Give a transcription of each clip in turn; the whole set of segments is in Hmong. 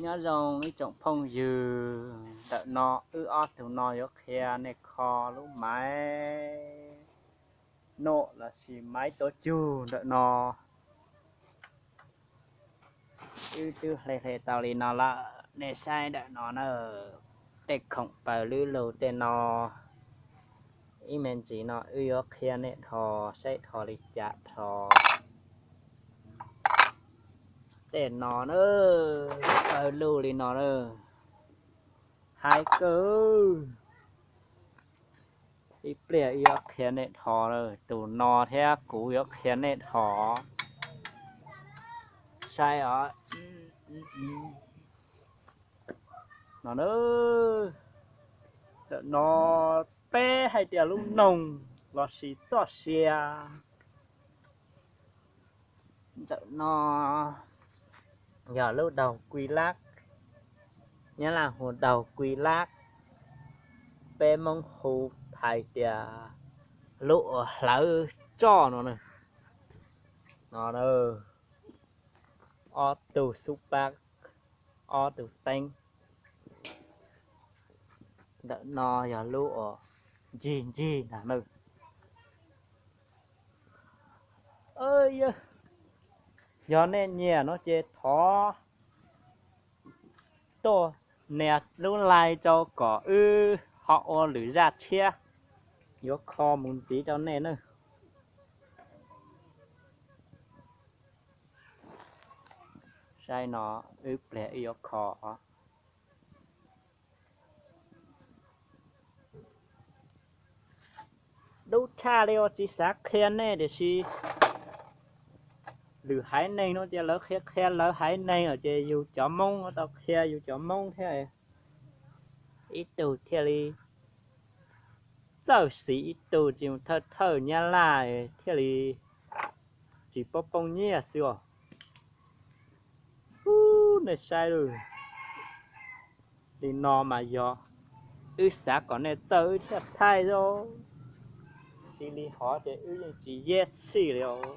Nyob zoo ib tsoom phooj ywg, ntawm no wb ob tug no yuav qhia nej kho lub maiv noj lossis maiv tuav cug ntawm no. Wb twb hle hle tau li no lawm, nej saib ntawm no na, tej khoom paws lwb lug tej no. Ib me ntsis no wb yuav qhia nej dhos saib dhos li cas dhos. Tej no na, paws lug li no na, haib kawg. Ib pliag wb yuav qhia nej dhos, tus no thiab kuv yuav qhia nej dhos. Saib os, no, ntawm no peb hais tias lub noog lossis txoj sia. Ntawm no yog lub daug kui lab, Nyab Laj hu daug kui lab, peb Hmoob hu hais tias lub uas hlawv tsoj no na. No, ob tug xub pab, ob tug teeb. Ntawm no yog lub uas ncig ncig ntag na. Yog nej nyiam no ces thov tuaj nias lub like rau kom wb ho ua lwm zaj tshiab yuav kho mus ntxiv rau nej na. Saib no, wb pliag wb yuav kho. Dub tshaj li os, tsis xav qhia nej tiam sis lwm haiv neeg no ces lawv qhia qhia lawv haiv neeg os, ces yus cov Hmoob tau qhia yus cov Hmoob thiab. Ib tug thiaj li txawj xis ib tug tsis mus thawj thawj Nyab Laj thiaj li tsis paub poob nyiaj xwb os. Ub, nej saib lawm, li no mas yog wb xav kom nej txawj wb thiaj thaij xwb, tsis li hov ces wb yeej tsis yeb txhij li os.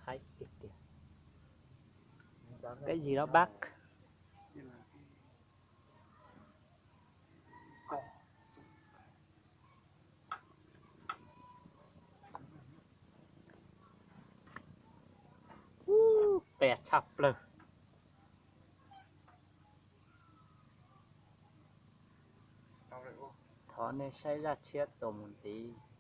Haib tiag tiag. Cái gì đó bác? Ub, pes tshaj plaws. Thov nej saib zaj tshiab txuas mus ntxiv.